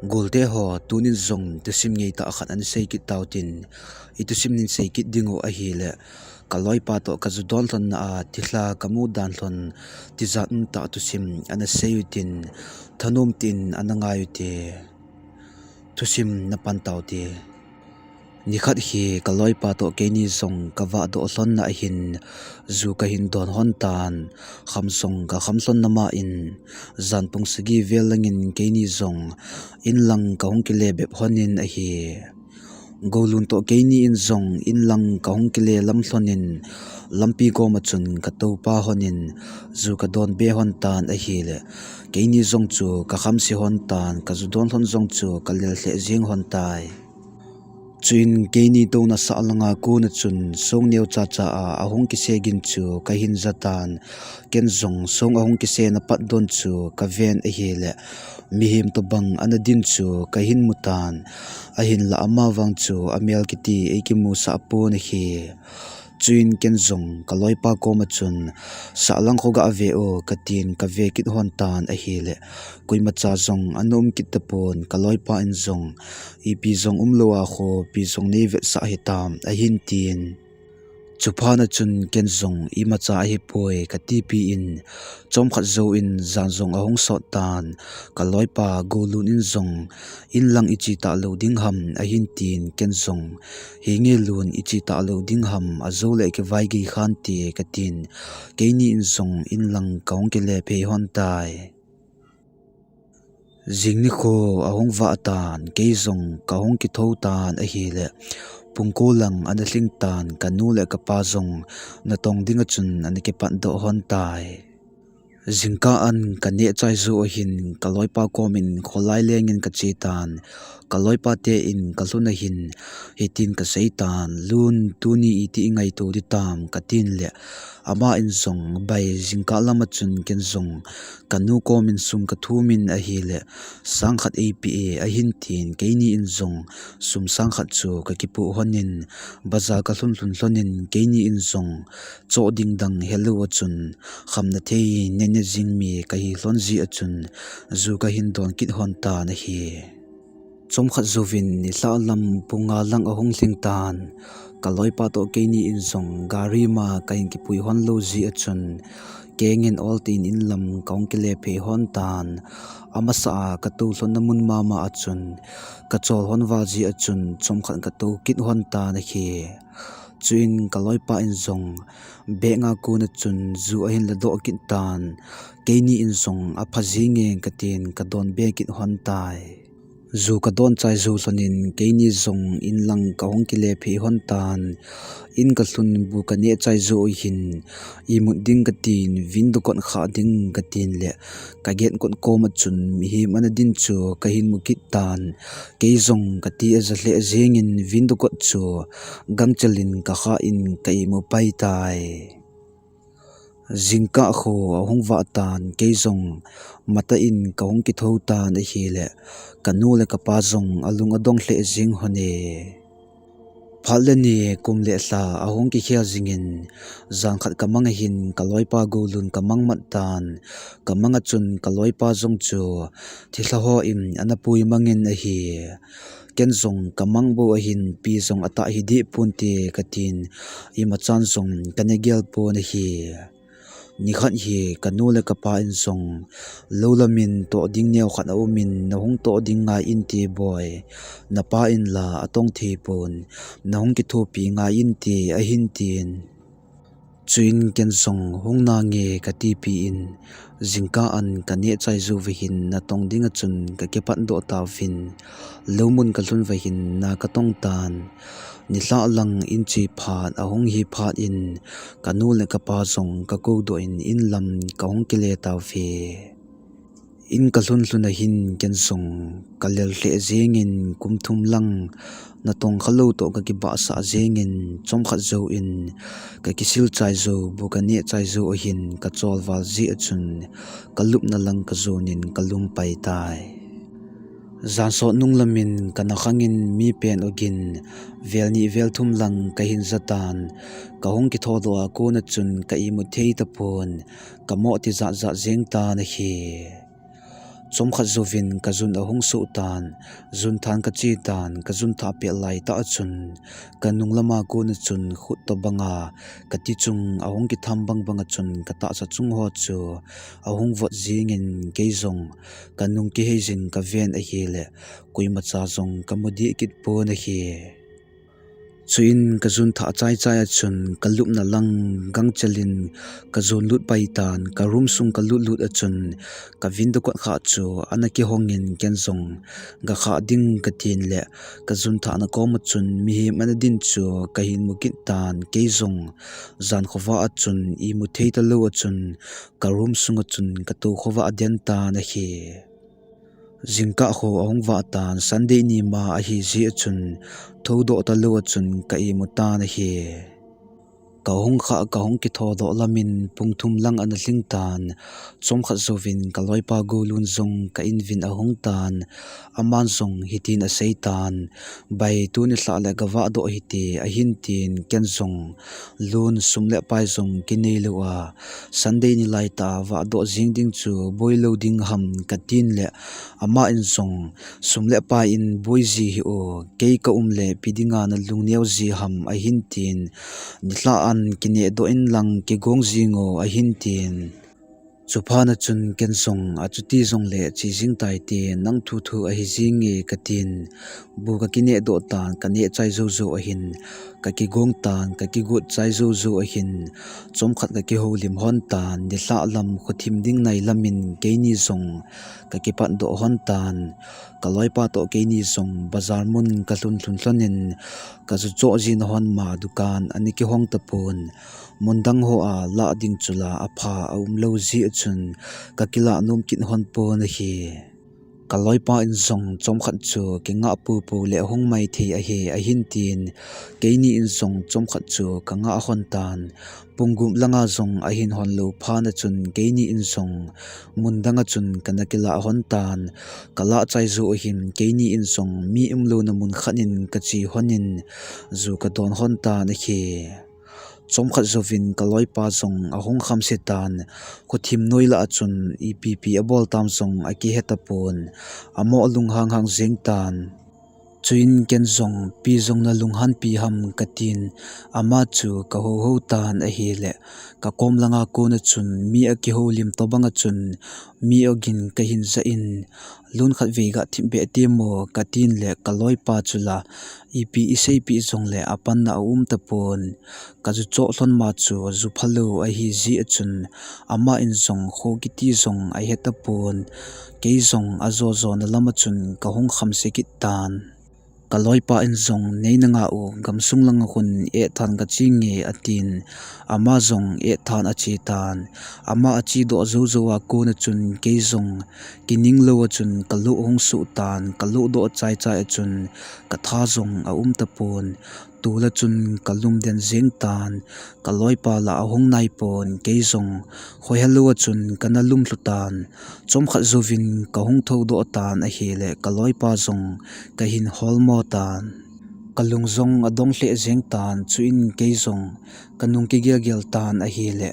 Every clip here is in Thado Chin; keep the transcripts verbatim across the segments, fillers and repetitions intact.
Golte ho, tunin jong thusim ngeitah khat ana sei kit tautin, i thusim nin sei kit ding u ahile, ka loipa toh ka ju don lhon na a, thilha ka mu dan lhon, tijat umtah thusim ana sei utin, thanom tin ana ngai ute. Thusim na pan taute. Nikhat hi ka loipa toh keini jong ka vah doh lhon na ahin, ju ka hin don lhon tan, kham jong ka kham lhon na ma in, jan pung sagi vel langin keini jong in lang ka hung kile bep lhon in ahi. Golun toh keini in jong in lang ka hung kile lam lhon in, lampi koma chun ka topa lhon in, ju ka don be lhon tan ahile, keini jong chu ka kham se lhon tan, ka ju don lhon jong chu ka lel lheh jeng lhon tai. Chuin keini touna sahlang a kona chun song neo chacha a ahung kise gin chu ka hin ja tan, ken jong song ahung kise na pat don chu ka ven ahile, mihem tobang ana din chu ka hin mu tan, ahinla ama vang chu amel kiti ei kimusah pon ahi. Chuin ken jong ka loipa koma chun, sahlang kho ga ve o, ka tin ka ve kit lhon tan ahile, koimacha jong ana um kit tapon, ka loipa in jong, ipi jong umlou a kho, pi jong nei vetsah hitam, ahin tin. Chuphat na chun ken jong imacha ahipoi ka tipi in, chomkhat jouvin jan jong ahung sot tan, ka loipa Golun in jong, in lang i che talou ding ham, ahin tin, ken jong, henge Lun, i che talou ding ham, ajou le kivai gei khante ka tin, keini in jong in lang ka hung kile phei lhon tai. Jing nikho ahung vah tan, kei jong ka hung kitho tan ahile, pung ko lang ana lhing tan, ka nu le ka pa jong natong ding a chun ana kipat doh lhon tai. Jingkah an ka neh chai jou ahin, ka loipa komin kholai lengin ka che tan, ka loipa te in ka lhun ahin, hitin ka sei tan, Lun, tuni iti i ngaito ding tam, ka tin le, ama in jong, bai, jingkah lam a chun ken jong ka nu komin sum ka thum in ahile, sang khat ei pe e, ahin tin, keini in jong sum sang khat chu ka kipoh lhon in, bazar ka lhun lhun lhon in, keini in jong choh ding dang helou a chun, khamna thei nene jing mi ka hi lhon jeh a chun, ju ka hin don kit lhon tan ahi. Chomkhat jouvin nilhah lam pung nga lang ahung lhing tan, ka loipa toh keini in jong gari ma ka hin kipui lhon lou jeh a chun, kengin ol tin in lam ka hung kile phei lhon tan, amasa a ka tou lhon na mun mama a chun, ka chol lhon val jeh a chun, chomkhat ka tou kit lhon tan ahi. Chuin ka loipa in jong, bag a kona chun ju ahin ladoh kit tan, keini in jong apha jenge ka tin ka don be kit lhon tai. Ju ka don chai jou lhon in keini jong in lang ka hung kile phei lhon tan, in ka lhun bu ka neh chai jou ahin, imut ding ka tin window kot khah ding ka tin le, ka gate kot koma chun mihem ana din chu ka hin mu kit tan, kei jong ka ti aja lheh jengin window kot chu gangchel in ka khah in ka imu pai tai. Jingkah kho ahung vah tan, kei jong matah in ka hung kitho tan ahile, ka nu le ka pa jong alung adong lheh jeng lhon e. Phat le ni, kum le lha ahung kikhel jingin, jan khat ka mang ahin ka loipa Golun ka mang mat tan, ka mang a chun ka loipa jong chu thilha ho in ana pui mangin ahi. Ken jong ka mang bou ahin, pi jong atah hi deh ponte ka tin, imachan jong ka ne gel pon ahi. Nikhat hi ka nu le ka pa in jong, lou lam in toh ding neo khat aum in, na hung toh ding ngai inte boi, na pa in la atong thei pon, na hung kithopi ngai inte ahin tin. Chuin ken jong hung nange ka tipi in, jingkah an ka neh chai jou vahin natong ding a chun ka kipat doh tauvin, lou mun ka lhun vahin na ka tong tan. Nilhah lang in che phat ahung hi phat in, ka nu le ka pa jong ka kou doh in in lam ka hung kile tauve. In ka lhun lhun ahin ken jong ka lel lheh jengin kum thum lang natong khalou toh ka kibahsah jengin chomkhat jouvin ka kisil chai jou, bu ka neh chai jou ahin ka chol val jeh a chun ka lupna lang ka jon in ka lum pai tai. Jan sot nung lam in ka na khang in mi pen ogin vel ni vel thum lang ka hin ja tan, ka hung kitho doh a kon a chun ka imut thei tapon, ka mo tijat jat jeng tan ahi. Chomkhat jouvin kajun ahung soh tan, jun than kache tan, kajun thah pet laitah a chun, kanung lama kona chun khut tobanga kati chung ahung kitham bangbang a chun katahsa chung ho chu ahung vot jingin kei jong kanung kihei jin kaven ahile, koimacha jong kamu deh kit pon ahi. Chuin kajun thah chaichai a chun kalupna lang gangchel in kajon lut pai tan, ka room sung kalut lut a chun ka window kot kha chu ana kihong in ken jong gakhah ding katin le kajun thahna kom a chun mihem ana din chu kahin mu kit tan, kei jong jan khovah a chun imu thei talou a chun ka room sung a chun katou khovah den tan ahi. Jingkah ho ahung vah tan, Sunday ni ma ahi jeh a chun thoudoh talou a chun ka imu tan ahi. Kahung khah, kahung kithodoh lamin pung thum lang ana lhing tan, chomkhat jouvin kaloipa Golun jong ka in uvin ahung tan, aman jong hitin asei tan, Bai, tuni lhah le gavahdoh hite, ahin tin, ken jong, Lun, sum le pai jong kinei lou a, Sunday ni laitah a vahdoh jing ding chu boi lou ding ham katin le, ama in jong, Sum le pai in boi ji hih o, kei ka um le ipi dinga nalung neo ji ham, ahin tin, Nilhah an kinehdoh in lang kigong jing o, ahin tin. Chuphat a chun ken jong, Achuti jongle che jing taite, nang thuthu ahi jinge, katin, bu kakinehdoh tan, kaneh chai joujou ahin, kakigong tan, kakigot chai joujou ahin, chomkhat kakihoulim lhon tan, nilhah lam khothim ding nai lamin keini jong kakipatdoh lhon tan, kaloipa toh keini jong bazar mun kalhun lhun lhonin, kaju choh jina lhon ma dukan ana kihong tapon, mun dang hoa lah ding chu la apha aumlou jeh a chun kakilah nom kit lhon pon ahi. Kaloipa in jong chomkhat chu kingah pupu le hung maithei ahi, ahin tin, keini in jong chomkhat chu kangah lhon tan, pung gup langa jong ahin lhon lou phat a chun keini in jong mun dang a chun kana kilah lhon tan, kalah chai jou ahin keini in jong mi umlouna mun khat in kache lhonin ju kadon lhon tan ahi. Chomkhat jouvin kaloipa jong ahung khamse tan, khothim noi lah a chun ipi ipi abol tam jong akihe tapon, amoh lunghang hang jeng tan. Chuin ken jong, Pi jong nalunghanpi ham, katin, ama chu kahou hou tan ahile, kakom langa kona chun mi akihoulim tobang a chun mi ogin kahin jah in, Lun, khatvei gathip beh temo, katin le kaloipa chu la ipi iseipeh jongle apanna aum tapon, kaju choh lhon ma chu ju phalou ahi jeh a chun, ama in jong kho kiti jong ahe tapon, kei jong ajo jona lam a chun kahung khamse kit tan. Kaloipa in jong, Nei nangah u, gamsung langa khun eh than kache nge, atin, ama jong eh than ache tan. Ama achedoh jou jou a kona chun kei jong kining lou a chun kaloh hung suh tan, kaloh doh chai chai a chun katha jong aum tapon, tol a chun kalum den jeng tan, kaloipa la ahung naipon, kei jong khohelou a chun kana lumlhu tan, chomkhat jouvin kahung thoudoh tan ahile kaloipa jong kahin holmo tan. Kalung jong adong lheh jeng tan, chuin kei jong kanung kigel gel tan ahile,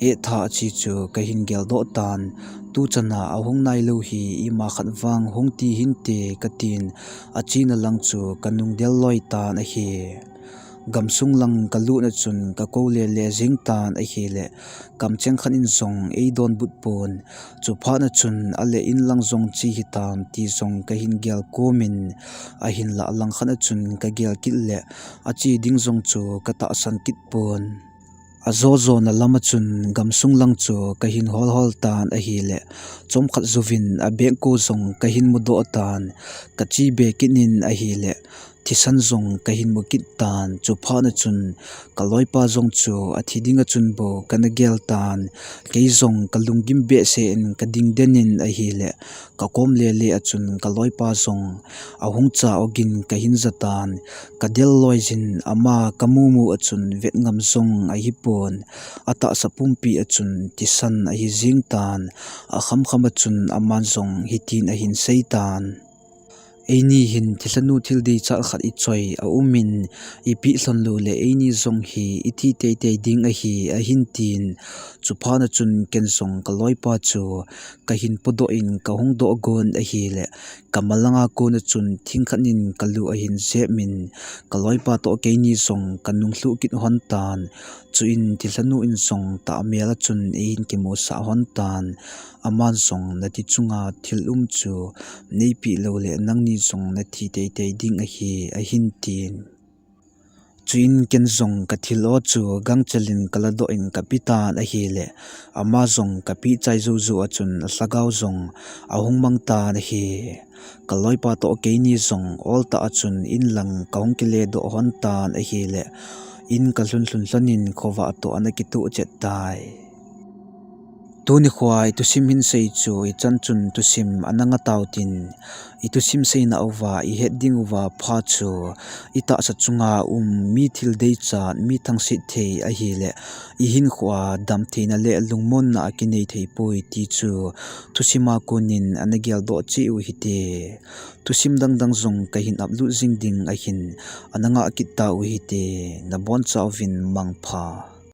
eh tha ache chu kahin geldoh tan, tuchana ahung nailou hi ima khat vang hung ti hinte, katin, achena lang chu kanung del loi tan ahi. Gamsung lang kalutna chun kakou lele jeng tan ahile, kamcheng khat in jong eidonbut pon, chuphat a chun ale in lang jong che hitam ti jong kahin gel komin, ahinlah langkhat a chun kagel kit le, ache ding jong chu katahsan kit pon. Ajo jona lam a chun gamsung lang chu kahin hol hol tan ahile, chomkhat jouvin abengkou jong kahin mudoh tan, kache be kit in ahile, thisan jong kahin mu kit tan, chuphat a chun kaloipa jong chu athi ding a chun bou kana gel tan, kei jong kalunggim behseh in kading den in ahile, kakom lele a chun kaloipa jong ahung cha ogin kahin ja tan, kadel loi jin ama kamumu a chun vet ngam jong ahipon, atahsa pumpi a chun thisan ahi jeng tan, akham kham a chun aman jong hitin ahin sei tan. Eini hin thilhanu thil deichat khat ichoi aumin, ipeh lhon loule eini jong hi ithi teitei ding ahi, ahin tin. Chuphat a chun ken jong ka loipa chu ka hin podoh in ka hung doh gon ahile, ka malanga kon a chun thing khat in ka lu ahin jep in, ka loipa toh keini jong ka nung lhuh kit hon tan. Chuin thilha nu in jong tahmel a chun eihin kimusah hon tan. Aman jong, "Nati chunga thil um chu neipeh lou le nangni jong nathi teitei ding ahi," ahin tin. Chuin ken jong ka thil o chu gangchel in ka ladoh in ka pe tan ahile, ama jong ka peh chai jou jou a chun alhagao jong ahung mang tan ahi. Ka loipa toh keini jong ol tah a chun in lang ka hung kile doh hon tan ahile, in ka lhun lhun lhon in khovah toh ana kitoh chet tai. Tuni khoa i thusim hin sei chu hichan chun thusim ana nga tau tin, i thusim seina uva i het ding uva pha chu i tahsa chunga um mi thil deichat, mi thangsit thei ahile, i hinkhoa damtheina le lungmonna a kinei thei poi ti chu thusima konin ana geldoh cheh u hite. Thusim dang dang jong ka hin upload jing ding ahin, ana ngah kit tau hite. Nabonchauvin mangpha.